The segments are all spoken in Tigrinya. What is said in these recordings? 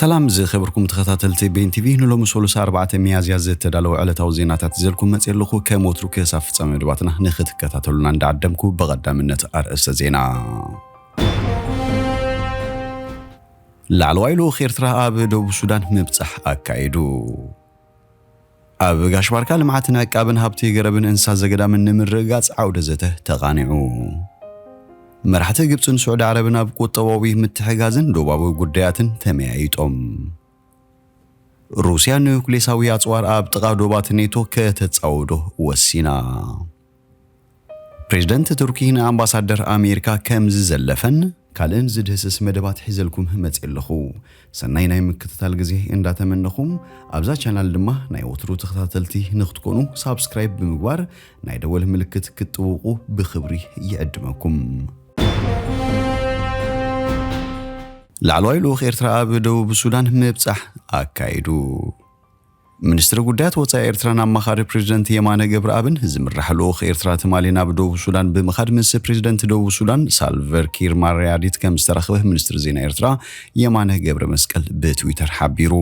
ሰላም ዝኸበርኩም ተኸታተልቲ ቤን ቲቪ፣ ንሎሚ ሰሉሳ ኣርባዕተ ሚያዝያ ዝተዳለወ ዕለታዊ ዜናታት ይዘልኩም መፅእ ኣለኹ። ከም ወትሩ ክሳብ ፍጻሜ መደባትና ንኽትከታተሉና እንዳዓደምኩ፣ ብቐዳምነት ኣርእስተ ዜና። ላዕለዋይ ልኡኽ ኤርትራ ኣብ ደቡብ ሱዳን ምብጻሕ ኣካይዱ። ኣብ ጋሽ ባርካ ልምዓትን ዕቃብን ሃብቲ ገረብን እንስሳ ዘገዳምን ንምርግጋጽ ዓውደ ዘተ ተቓኒዑ። መራሕቲ ግብጽን ስዑዲ ዓረብን ኣብ ቁጠባዊ ምትሕጋዝን ዶባዊ ጉዳያትን ተመያይጦም። ሩስያ ኑክሌሳዊ ኣጽዋር ኣብ ጥቓ ዶባት ኔቶ ከተጻውዶ ወሲና። ፕሬዝደንት ቱርኪ ንኣምባሳደር ኣሜሪካ ከም ዝዘለፈን ካልእን ዝድህስስ መደባት ሒዘልኩም መፅእ ኣለኹ። ሰናይ ናይ ምክትታል ግዜ እንዳተመነኹም፣ ኣብዛ ቻናል ድማ ናይ ወትሩ ተኸታተልቲ ንክትኮኑ ሳብስክራይብ ብምግባር ናይ ደወል ምልክት ክትጥውቁ ብክብሪ ይዕድመኩም። ላዕለዋይ ልኡኽ ኤርትራ ኣብ ደቡብ ሱዳን ምብጻሕ ኣካይዱ። ሚኒስትሪ ጉዳያት ወጻኢ ኤርትራን ኣማኻሪ ፕሬዝደንት የማነ ገብረኣብን ዝምራሕ ልኡኽ ኤርትራ ትማሊ ናብ ደቡብ ሱዳን ብምኻድ ምስ ፕሬዝደንት ደቡብ ሱዳን ሳልቨር ኪር ማያርዲት ከም ዝተራኸበ ሚኒስትሪ ዜና ኤርትራ የማነ ገብረ መስቀል ብትዊተር ሓቢሩ።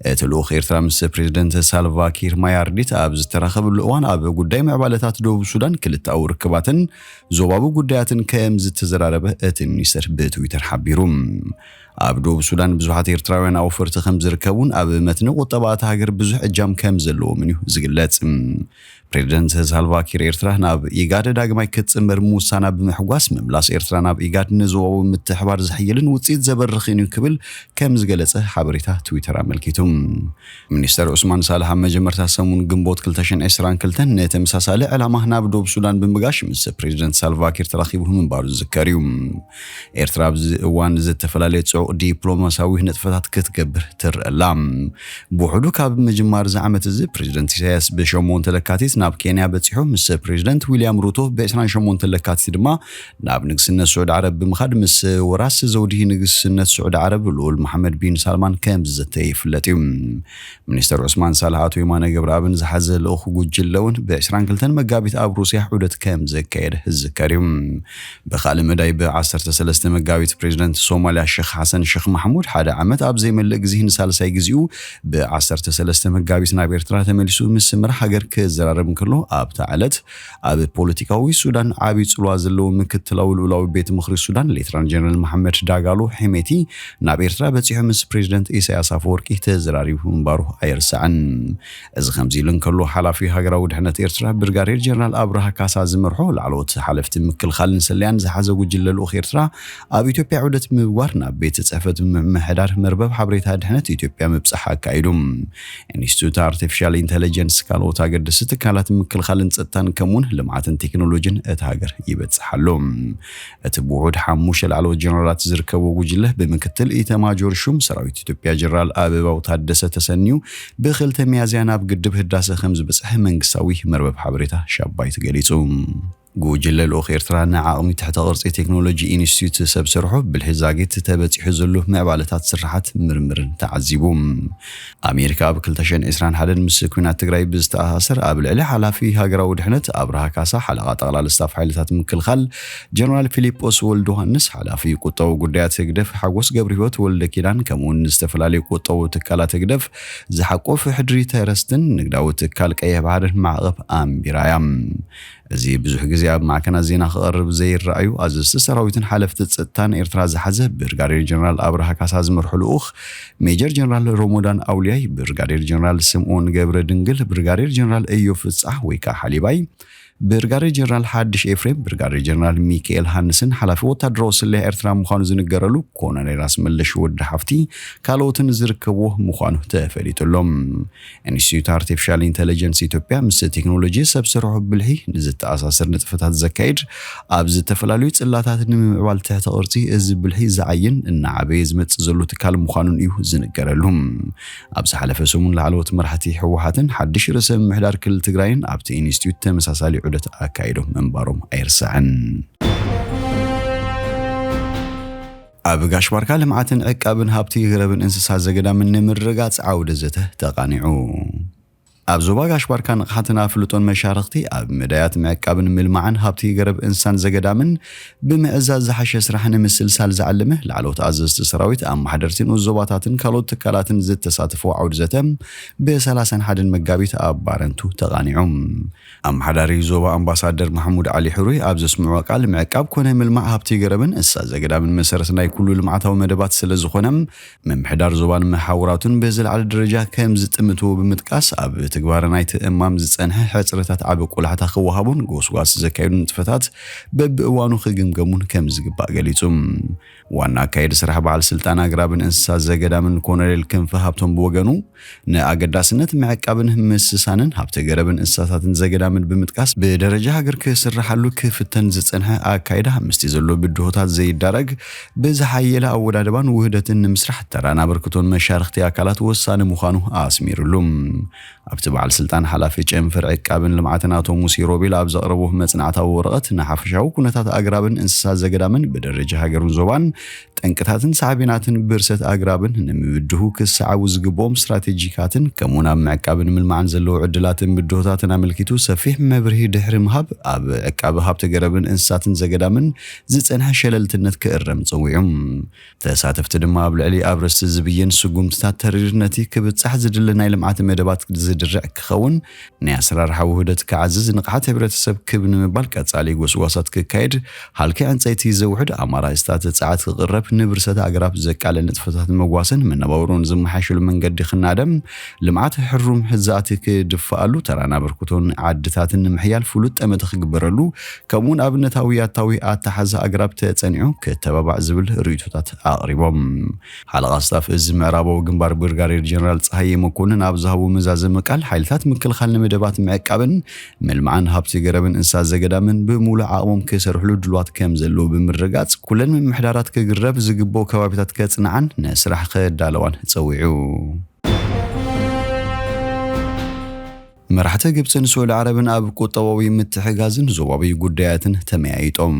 እቲ ልኡኽ ኤርትራ ምስ ፕሬዝደንት ሳልቫ ኪር ማያርዲት ኣብ ዝተራኸብሉ እዋን ኣብ ጉዳይ ምዕባለታት ደቡብ ሱዳን ክልተኣዊ ርክባትን ዞባዊ ጉዳያትን ከም ዝተዘራረበ እቲ ሚኒስትር ብትዊተር ሓቢሩ። ኣብ ደቡብ ሱዳን ብዙሓት ኤርትራውያን ኣውፈርቲ ከም ዝርከቡን ኣብ መትኒ ቁጠባ እታ ሃገር ብዙሕ እጃም ከም ዘለዎምን እዩ ዝግለጽ። ፕሬዝደንት ሳልቫ ኪር ኤርትራ ናብ ኢጋድ ዳግማይ ክትጽንበር ምውሳና ብምሕጓስ፣ ምምላስ ኤርትራ ናብ ኢጋድ ንዞባዊ ምትሕባር ዘሕይልን ውጽኢት ዘበርኽን እዩ ክብል ከም ዝገለጸ ሓበሬታ ትዊተር ኣመልኪቱ። ሚኒስተር ዑስማን ሳልሕ ኣብ መጀመርታ ሰሙን ግንቦት ክልተ ሽሕን ዕስራን ክልተን ንተመሳሳሊ ዕላማ ናብ ደቡብ ሱዳን ብምጋሽ ምስ ፕሬዝደንት ሳልቫ ኪር ተራኺቡ ምንባሩ ዝዝከር እዩ። ኤርትራ ኣብዚ እዋን ዝተፈላለየ ጽዑቕ ዲፕሎማሲያዊ ንጥፈታት ክትገብር ትረአ ኣላ። ብውሕዱ ካብ ምጅማር እዚ ዓመት እዚ ፕሬዝደንት ኢሳያስ ብሸሞንተ ለካቲት ናብ ኬንያ በጺሑ፣ ምስ ፕሬዝደንት ዊልያም ሩቶ ብዕስራን ሸሞንተን ለካቲት ድማ ናብ ንግስነት ስዑዲ ዓረብ ብምኻድ ምስ ወራሲ ዘውዲ ንግስነት ስዑዲ ዓረብ ልኡል መሓመድ ቢን ሳልማን ከም ዝዘተየ ይፍለጥ እዩ። ሚኒስተር ዑስማን ሳልሕ ኣቶ የማነ ገብረኣብን ዝሓዘ ልኡኽ ጉጅለ እውን ብዕስራን ክልተን መጋቢት ኣብ ሩስያ ዑደት ከም ዘካየደ ዝዝከር እዩ። ብኻልእ መዳይ ብዓሰርተ ሰለስተ መጋቢት ፕሬዝደንት ሶማልያ ሸኽ ሓሰን ሸኽ ማሕሙድ ሓደ ዓመት ኣብ ዘይመልእ ግዜ ንሳልሳይ ግዜኡ ብዓሰርተ ሰለስተ መጋቢት ናብ ኤርትራ ተመሊሱ ምስ መራሕ ሃገር ክዘራረብ እንከሎ ኣብታ ዕለት ኣብ ፖለቲካዊ ሱዳን ዓቢ ጽልዋ ዘለዎ ምክትላዊ ልኡላዊ ቤት ምኽሪ ሱዳን ሌተናል ጀነራል መሓመድ ዳጋሎ ሒሜቲ ናብ ኤርትራ በጺሑ ምስ ፕሬዝደንት ኢሳያስ ኣፈወርቂ ተዘራሪቡ ምንባሩ ኣይርሳዕን። እዚ ከምዚ ኢሉ እንከሎ፣ ሓላፊ ሃገራዊ ድሕነት ኤርትራ ብርጋዴር ጀነራል ኣብርሃ ካሳ ዝመርሖ ላዕለዎት ሓለፍቲ ምክልኻልን ስለያን ዝሓዘ ጉጅለ ልኡኽ ኤርትራ ኣብ ኢትዮጵያ ዑደት ምግባር ናብ ቤት ጽሕፈት ምምሕዳር መርበብ ሓበሬታ ድሕነት ኢትዮጵያ ምብጻሕ ኣካይዱ። ኢንስቲትዩት ኣርቲፊሻል ኢንተለጀንስ ካልኦት ኣገደስቲ ትካላት ምክልኻልን ጸጥታን ከምኡውን ልምዓትን ቴክኖሎጂን እታ ሃገር ይበጽሕ ኣሎ። እቲ ብውሑድ ሓሙሽተ ላዕለዎት ጀነራላት ዝርከቦ ጉጅለ ብምክትል ኢተማጆር ሹም ሰራዊት ኢትዮጵያ ጀነራል ኣበባው ታደሰ ተሰንዩ ብክልተ ሚያዝያ ናብ ግድብ ህዳሰ ከም ዝበጽሐ መንግስታዊ መርበብ ሓበሬታ ሻባይት ገሊጹ። ጉጅለ ልኡኽ ኤርትራ ንዓቕሚ ትሕተ ቅርጺ ቴክኖሎጂ ኢንስቲትዩት ሰብ ሰርሖ ብልሒ ዛጊት ተበጺሑ ዘሎ ምዕባለታት ስራሓት ምርምርን ተዓዚቡ። ኣሜሪካ ኣብ ክልተ ሽሕን ዕስራን ሓደን ምስ ኩናት ትግራይ ብዝተኣሳሰር ኣብ ልዕሊ ሓላፊ ሃገራዊ ድሕነት ኣብርሃ ካሳ፣ ሓለቓ ጠቕላሊ ስታፍ ሓይልታት ምክልኻል ጀነራል ፊሊጶስ ወልደ ዮሃንስ፣ ሓላፊ ቁጠባዊ ጉዳያት ህግደፍ ሓጎስ ገብረህይወት ወልደ ኪዳን፣ ከምኡውን ዝተፈላለዩ ቁጠባዊ ትካላት ህግደፍ ዝሓቆፈ ሕድሪ ተረስትን ንግዳዊ ትካል ቀይሕ ባሕርን ማዕቐብ ኣንቢራ እያ። እዚ ብዙሕ ግዜ ኣብ ማዕከናት ዜና ክቐርብ ዘይረኣዩ ኣዘዝቲ ሰራዊትን ሓለፍቲ ጸጥታን ኤርትራ ዝሓዘ ብርጋዴር ጀነራል ኣብርሃ ካሳ ዝመርሑ ልኡኽ፣ ሜጀር ጀነራል ሮሞዳን ኣውልያይ፣ ብርጋዴር ጀነራል ስምኦን ገብረ ድንግል፣ ብርጋዴር ጀነራል እዮብ ፍጻሕ ወይ ከዓ ሓሊባይ፣ ብርጋዴር ጀነራል ሓድሽ ኤፍሬም፣ ብርጋዴር ጀነራል ሚካኤል ሃንስን ሓላፊ ወታደራዊ ስለያ ኤርትራ ምዃኑ ዝንገረሉ ኮሎኔል ኣስመለሽ ወዲ ሓፍቲ ካልኦትን ዝርከብዎ ምዃኑ ተፈሊጡ ኣሎ። ኢንስቲትዩት ኣርቲፊሻል ኢንተለጀንስ ኢትዮጵያ ምስ ቴክኖሎጂ ሰብ ሰርሖ ብልሒ ንዝተኣሳሰር ንጥፈታት ዘካይድ፣ ኣብ ዝተፈላለዩ ጽላታት ንምምዕባል ትሕተ ቅርጺ እዚ ብልሒ ዝዓይን እናዓበየ ዝመጽእ ዘሎ ትካል ምዃኑን እዩ ዝንገረሉ። ኣብ ዝሓለፈ ሰሙን ላዕለዎት መራሕቲ ህወሓትን ሓድሽ ርእሰ ምምሕዳር ክልል ትግራይን ኣብቲ ኢንስቲትዩት ተመሳሳሊ ዑደት ኣካይዶም ምንባሮም ኣይርሳዕን። ኣብ ጋሽ ባርካ ልምዓትን ዕቃብን ሃብቲ ገረብን እንስሳ ዘገዳምን ንምርግጋጽ ዓውደ ዘተ ተቓኒዑ። ኣብ ዞባ ጋሽ ባርካ ንቕሓትን ኣፍልጦን መሻርኽቲ ኣብ መዳያት ምዕቃብን ምልማዕን ሃብቲ ገረብ እንስሳን ዘገዳምን ብምዕዛዝ ዝሓሸ ስራሕ ንምስልሳል ዝዓለመ ላዕለዎት ኣዘዝቲ ሰራዊት፣ ኣመሓደርቲ ንኡስ ዞባታትን ካልኦት ትካላትን ዝተሳተፈ ዓውዲ ዘተ ብ ሰላሳን ሓደን መጋቢት ኣብ ባረንቱ ተቓኒዑ። ኣመሓዳሪ ዞባ ኣምባሳደር ማሕሙድ ዓሊ ሕሩይ ኣብ ዘስምዖ ቃል፣ ምዕቃብ ኮነ ምልማዕ ሃብቲ ገረብን እንስሳ ዘገዳምን መሰረት ናይ ኩሉ ልምዓታዊ መደባት ስለ ዝኾነ፣ ምምሕዳር ዞባን መሓውራቱን ብዝለዓለ ደረጃ ከም ዝጥምትዎ ብምጥቃስ፣ ኣብ ትግባረ ናይቲ እማም ዝጸንሐ ሕጽረታት ዓቢ ቆላሕታ ክወሃቡን ጎስጓስ ዘካየዱ ንጥፈታት በብእዋኑ ክግምገሙን ከም ዝግባእ ገሊጹ። ዋና ኣካየዲ ስራሕ በዓል ስልጣን ኣግራብን እንስሳ ዘገዳምን ኮሎኔል ክንፈ ሃብቶም ብወገኑ፣ ንኣገዳስነት ምዕቃብን ምስሳንን ሃብቲ ገረብን እንስሳታትን ዘገዳምን ብምጥቃስ፣ ብደረጃ ሃገር ክስራሓሉ ክፍተን ዝጸንሐ ኣካይዳ፣ ምስቲ ዘሎ ብድሆታት ዘይዳረግ ብዝሓየለ ኣወዳድባን ውህደትን ንምስራሕ ተራን ኣበርክቶን መሻርኽቲ ኣካላት ወሳኒ ምዃኑ ኣስሚሩሉ። ኣብቲ በዓል ስልጣን ሓላፊ ጨንፈር ዕቃብን ልምዓትን ኣቶ ሙሴ ሮቤል ኣብ ዘቕረቦ መጽናዕታዊ ወረቐት፣ ንሓፈሻዊ ኩነታት ኣግራብን እንስሳ ዘገዳምን ብደረጃ ሃገርን ዞባን፣ ጠንቅታትን ሳዕቤናትን ብርሰት ኣግራብን ንምብድሁ ክሰዓቡ ዝግብኦም ስትራቴጂካትን፣ ከምኡውን ኣብ ምዕቃብን ምልማዕን ዘለዉ ዕድላትን ብድሆታትን ኣመልኪቱ ሰፊሕ መብርሂ ድሕሪ ምሃብ፣ ኣብ ዕቃብ ሃብቲ ገረብን እንስሳትን ዘገዳምን ዝጸንሐ ሸለልትነት ክእረም ጸዊዑ። ተሳተፍቲ ድማ ኣብ ልዕሊ ኣብ ርእሲ ዝብየን ስጉምትታት ተሪር ነቲ ክብጻሕ ዝድለ ናይ ልምዓት መደባት ዝድርዕ ክኸውን፣ ናይ ኣሰራርሓ ውህደት ክዓዝዝ፣ ንቕሓት ሕብረተሰብ ክብ ንምባል ቀጻሊ ጎስጓሳት ክካየድ፣ ሃልኪ ዕንጸይቲ ዘውሕድ ኣማራጺታት ጸዓት ክቕረብ፣ ንብርሰት ኣግራብ ዘቃልዕ ንጥፈታት መጓሰን መነባብሮን ዝመሓሸሉ መንገዲ ክናደም፣ ልምዓት ሕሩም ህዛእቲ ክድፋኣሉ፣ ተራን ኣበርክቶን ዓድታትን ንምሕያል ፍሉጥ ጠመተ ክግበረሉ፣ ከምኡውን ኣብነታዊ ኣታዊ ኣተሓዛ ኣግራብ ተጸኒዑ ክተባባዕ ዝብል ርእይቶታት ኣቕሪቦም። ሓለቓ ስታፍ እዚ ምዕራባዊ ግንባር ብርጋዴር ጀነራል ጸሃየ መኮንን ኣብ ዝሃቦ መዛዘሚ ቃል፣ ሓይልታት ምክልኻል ንመደባት ምዕቃብን ምልማዕን ሃብቲ ገረብን እንስሳ ዘገዳምን ብምሉእ ዓቕሞም ክሰርሕሉ ድልዋት ከም ዘለዉ ብምርጋጽ፣ ኩለን ምምሕዳራት ክግረብ ዝግብኦ ከባቢታት ከጽንዓን ንስራሕ ክዳለዋን ጸዊዑ። መራሕቲ ግብጽን ስዑዲ ዓረብን ኣብ ቁጠባዊ ምትሕጋዝን ዞባዊ ጉዳያትን ተመያይጦም።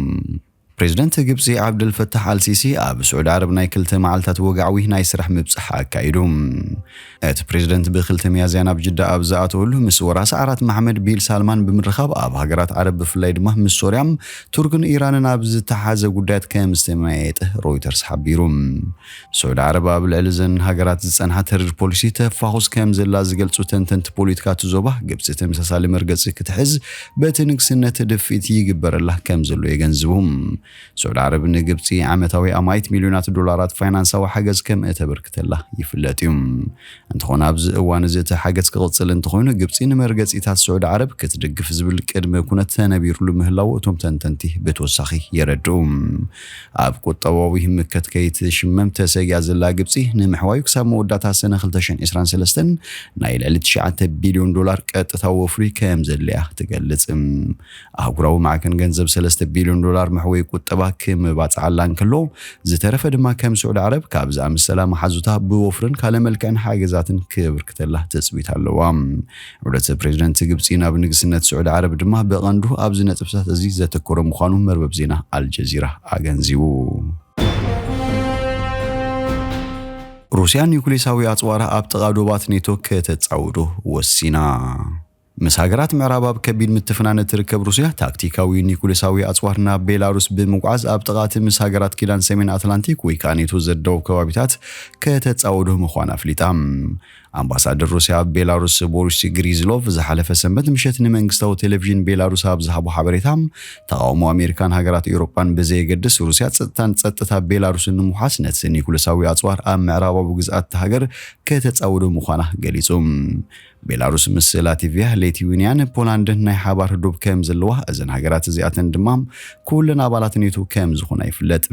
ፕሬዚደንት ግብጺ ዓብደልፈታሕ ኣልሲሲ ኣብ ስዑዲ ዓረብ ናይ ክልተ መዓልታት ወግዓዊ ናይ ስራሕ ምብጻሕ ኣካይዱ። እቲ ፕሬዚደንት ብክልተ ሚያዝያ ናብ ጅዳ ኣብ ዝኣተወሉ፣ ምስ ወራሲ ዓራት መሓመድ ቢን ሳልማን ብምርኻብ፣ ኣብ ሃገራት ዓረብ ብፍላይ ድማ ምስ ሶርያ፣ ቱርክን ኢራንን ኣብ ዝተሓዘ ጉዳያት ከም ዝተመያየጠ ሮይተርስ ሓቢሩ። ስዑዲ ዓረብ ኣብ ልዕሊ እዘን ሃገራት ዝጸንሓ ተሪር ፖሊሲ ተፋኹስ ከም ዘላ ዝገልጹ ተንተንቲ ፖለቲካ እቲ ዞባ፣ ግብጺ ተመሳሳሊ መርገጺ ክትሕዝ በቲ ንግስነት ድፍኢት ይግበረላ ከም ዘሎ የገንዝቡ። ስዑዲ ዓረብ ንግብጺ ዓመታዊ ኣማኢት ሚልዮናት ዶላራት ፋይናንሳዊ ሓገዝ ከም እተበርክተላ ይፍለጥ እዩ። እንተኾነ ኣብዚ እዋን እዚ እቲ ሓገዝ ክቕጽል እንተኾይኑ፣ ግብጺ ንመርገጺታት ስዑዲ ዓረብ ክትድግፍ ዝብል ቅድመ ኩነት ተነቢሩሉ ምህላዉ እቶም ተንተንቲ ብተወሳኺ የረድኡ። ኣብ ቁጠባዊ ህምከት ከይትሽመም ተሰጊኣ ዘላ ግብጺ፣ ንምሕዋዩ ክሳብ መወዳእታ ሰነ ክልተ ሽሕን ዕስራን ሰለስተን ናይ ልዕሊ ትሽዓተ ቢልዮን ዶላር ቀጥታዊ ወፍሪ ከም ዘድልያ ትገልጽ። ኣህጉራዊ ማዕከን ገንዘብ ሰለስተ ቢልዮን ዶላር መሕወይ ቁጠባ ክመባጽዓላ እንከሎ፣ ዝተረፈ ድማ ከም ስዑዲ ዓረብ ካብ ዝኣመሰላ መሓዙታ ብወፍርን ካልእ መልክዕን ሓገዛትን ክብርክተላ ትጽቢት ኣለዋ። ዑደት ፕሬዚደንት ግብጺ ናብ ንግስነት ስዑዲ ዓረብ ድማ ብቐንዱ ኣብዚ ነጥብታት እዚ ዘተኮረ ምዃኑ መርበብ ዜና ኣልጀዚራ ኣገንዚቡ። ሩስያ ኒውክሌሳዊ ኣጽዋራ ኣብ ጥቓ ዶባት ኔቶ ከተጻውዶ ወሲና። ምስ ሃገራት ምዕራብ ኣብ ከቢድ ምትፍናን እትርከብ ሩስያ፣ ታክቲካዊ ኒውክሌሳዊ ኣጽዋር ናብ ቤላሩስ ብምጉዓዝ፣ ኣብ ጥቓ እቲ ምስ ሃገራት ኪዳን ሰሜን ኣትላንቲክ ወይ ከኣ ኔቶ ዘዳውብ ከባቢታት ከተጻውዶ ምዃና ኣፍሊጣ። ኣምባሳደር ሩስያ ኣብ ቤላሩስ ቦሪስ ግሪዝሎቭ ዝሓለፈ ሰንበት ምሸት ንመንግስታዊ ቴሌቪዥን ቤላሩስ ኣብ ዝሃቦ ሓበሬታ፣ ተቓውሞ ኣሜሪካን ሃገራት ኤውሮጳን ብዘየገድስ፣ ሩስያ ጸጥታን ጸጥታ ቤላሩስን ንምውሓስ ነቲ ኒውክሌሳዊ ኣጽዋር ኣብ ምዕራባዊ ግዝኣት እታ ሃገር ከተጻውዶ ምዃና ገሊጹ። ቤላሩስ ምስ ላቲቪያ፣ ሌቲዩንያን ፖላንድን ናይ ሓባር ህዱብ ከም ዘለዋ፣ እዘን ሃገራት እዚኣተን ድማ ኩለን ኣባላት ኔቶ ከም ዝኾና ይፍለጥ።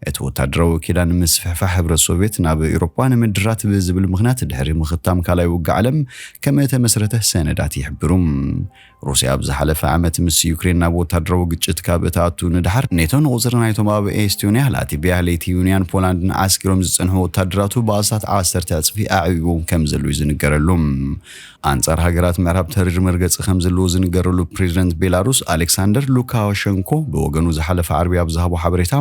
እቲ ወታደራዊ ኪዳን ምስፍሕፋሕ ሕብረት ሶቪየት ናብ ኤውሮጳ ንምድራት ብዝብል ምኽንያት ድሕሪ ምኽታም ካልኣይ ውግእ ዓለም ከም እተመስረተ ሰነዳት ይሕብሩ። ሩስያ ኣብ ዝሓለፈ ዓመት ምስ ዩክሬን ናብ ወታደራዊ ግጭት ካብ እትኣቱ ንድሓር፣ ኔቶ ንቁጽሪ ናይቶም ኣብ ኤስቶንያ፣ ላቲቪያ፣ ሌቲዩንያን ፖላንድን ዓስኪሮም ዝጸንሑ ወታደራቱ ብኣስታት ዓሰርተ ዕጽፊ ኣዕቢቦም ከም ዘለዉ እዩ ዝንገረሉ። ኣንጻር ሃገራት ምዕራብ ተሪር መርገጺ ከም ዘለዎ ዝንገረሉ ፕሬዚደንት ቤላሩስ ኣሌክሳንደር ሉካሸንኮ ብወገኑ ዝሓለፈ ዓርቢ ኣብ ዝሃቦ ሓበሬታ፣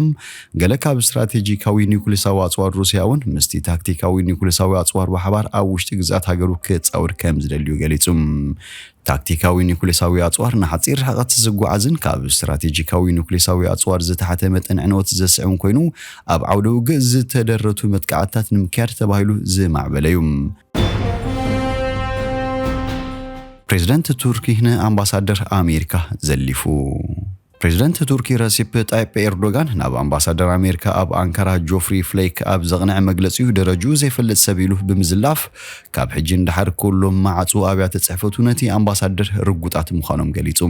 ገለ ኣብ ስትራቴጂካዊ ኒውክሌሳዊ ኣጽዋር ሩስያ እውን ምስቲ ታክቲካዊ ኒውክሌሳዊ ኣጽዋር ብሓባር ኣብ ውሽጢ ግዝኣት ሃገሩ ክጻወር ከም ዝደልዩ ገሊጹ። ታክቲካዊ ኒውክሌሳዊ ኣጽዋር ንሓጺር ርሕቀት ዝጓዓዝን ካብ ስትራቴጂካዊ ኒውክሌሳዊ ኣጽዋር ዝተሓተ መጠን ዕንወት ዘስዕብን ኮይኑ፣ ኣብ ዓውደ ውግእ ዝተደረቱ መጥቃዕትታት ንምክያድ ተባሂሉ ዝማዕበለ እዩ። ፕሬዝደንት ቱርኪ ንኣምባሳደር ኣሜሪካ ዘሊፉ። ፕሬዝደንት ቱርኪ ረሲፕ ጣይፕ ኤርዶጋን ናብ ኣምባሳደር ኣሜሪካ ኣብ ኣንካራ ጆፍሪ ፍሌክ ኣብ ዘቕንዐ መግለጺኡ፣ ደረጅኡ ዘይፈልጥ ሰብ ኢሉ ብምዝላፍ፣ ካብ ሕጂ ንደሓር ኩሎም ማዕጹ ኣብያተ ጽሕፈቱ ነቲ ኣምባሳደር ርጉጣት ምዃኖም ገሊጹ።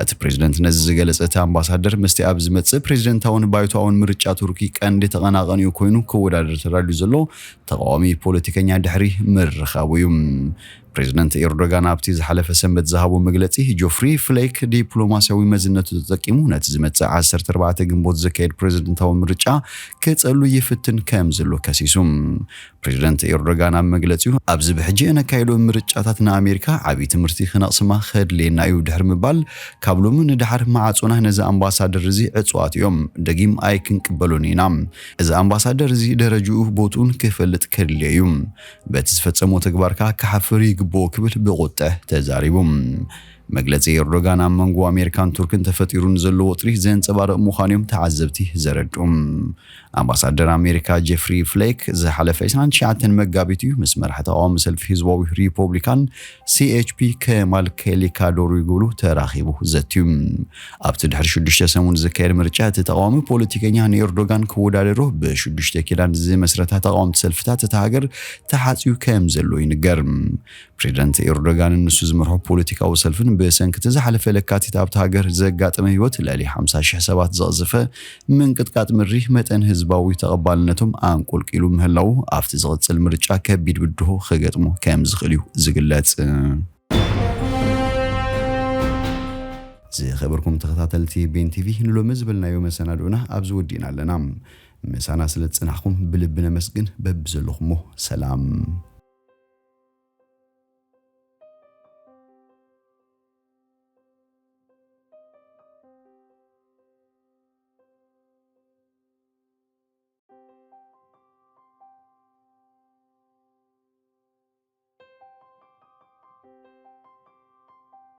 እቲ ፕሬዝደንት ነዚ ዝገለጸ፣ እቲ ኣምባሳደር ምስቲ ኣብ ዝመጽእ ፕሬዝደንታውን ባይቶኣውን ምርጫ ቱርኪ ቀንዲ ተቐናቐኒኡ ኮይኑ ክወዳደር ተዳልዩ ዘሎ ተቓዋሚ ፖለቲከኛ ድሕሪ ምርኻቡ እዩ። ፕሬዝደንት ኤርዶጋን ኣብቲ ዝሓለፈ ሰንበት ዝሃቦ መግለጺ፣ ጆፍሪ ፍሌክ ዲፕሎማስያዊ መዝነቱ ተጠቂሙ ነቲ ዝመጽእ ዓሰርተ ኣርባዕተ ግንቦት ዝካየድ ፕሬዝደንታዊ ምርጫ ክጸሉ ይፍትን ከም ዘሎ ከሲሱ። ፕሬዝደንት ኤርዶጋን ኣብ መግለጺኡ፣ ኣብዚ ብሕጂ እነካይዶ ምርጫታት ንኣሜሪካ ዓብዪ ትምህርቲ ክነቕስማ ከድልየና እዩ ድሕሪ ምባል፣ ካብ ሎሚ ንደሓር ማዕጾና ነዚ ኣምባሳደር እዚ ዕጹዋት እዮም፣ ደጊም ኣይክንቅበሎን ኢና። እዚ ኣምባሳደር እዚ ደረጅኡ ቦትኡን ክፈልጥ ከድልዮ እዩ። በቲ ዝፈጸሞ ተግባር ከኣ ክሓፍር ይግብኦ ክብል ብቁጥዕ ተዛሪቡ። መግለጺ ኤርዶጋን ኣብ መንጎ ኣሜሪካን ቱርክን ተፈጢሩ ንዘሎ ወጥሪ ዘንጸባርቕ ምዃኑ እዮም ተዓዘብቲ ዘረድኡ። ኣምባሳደር ኣሜሪካ ጄፍሪ ፍሌክ ዝሓለፈ ዕስራን ትሽዓተን መጋቢት እዩ ምስ መራሒ ተቓዋሚ ሰልፊ ህዝባዊ ሪፖብሊካን ሲኤችፒ ከማል ኬሊካዶሪጉሉ ተራኺቡ ዘትዩ። ኣብቲ ድሕሪ ሽዱሽተ ሰሙን ዝካየድ ምርጫ እቲ ተቓዋሚ ፖለቲከኛ ንኤርዶጋን ክወዳደሮ ብሽዱሽተ ኪዳን ዝመስረታ ተቓወምቲ ሰልፍታት እታ ሃገር ተሓጽዩ ከም ዘሎ ይንገር። ፕሬዝደንት ኤርዶጋንን ንሱ ዝመርሖ ፖለቲካዊ ሰልፍን ብሰንኪ እቲ ዝሓለፈ ለካቲት ኣብታ ሃገር ዘጋጠመ ህይወት ልዕሊ ሓምሳ ሽሕ ሰባት ዘቕዝፈ ምንቅጥቃጥ ምድሪ መጠን ህዝባዊ ተቐባልነቶም ኣንቆልቂሉ ምህላዉ ኣብቲ ዝቕጽል ምርጫ ከቢድ ብድሆ ክገጥሞ ከም ዝኽእል እዩ ዝግለጽ። ዝኸበርኩም ተኸታተልቲ ቤን ቲቪ፣ ንሎሚ ዝበልናዮ መሰናድኦና ኣብዚ ወዲእና ኣለና። ምሳና ስለ ዝጸናሕኩም ብልቢ ነመስግን። በብዘለኹሞ ሰላም።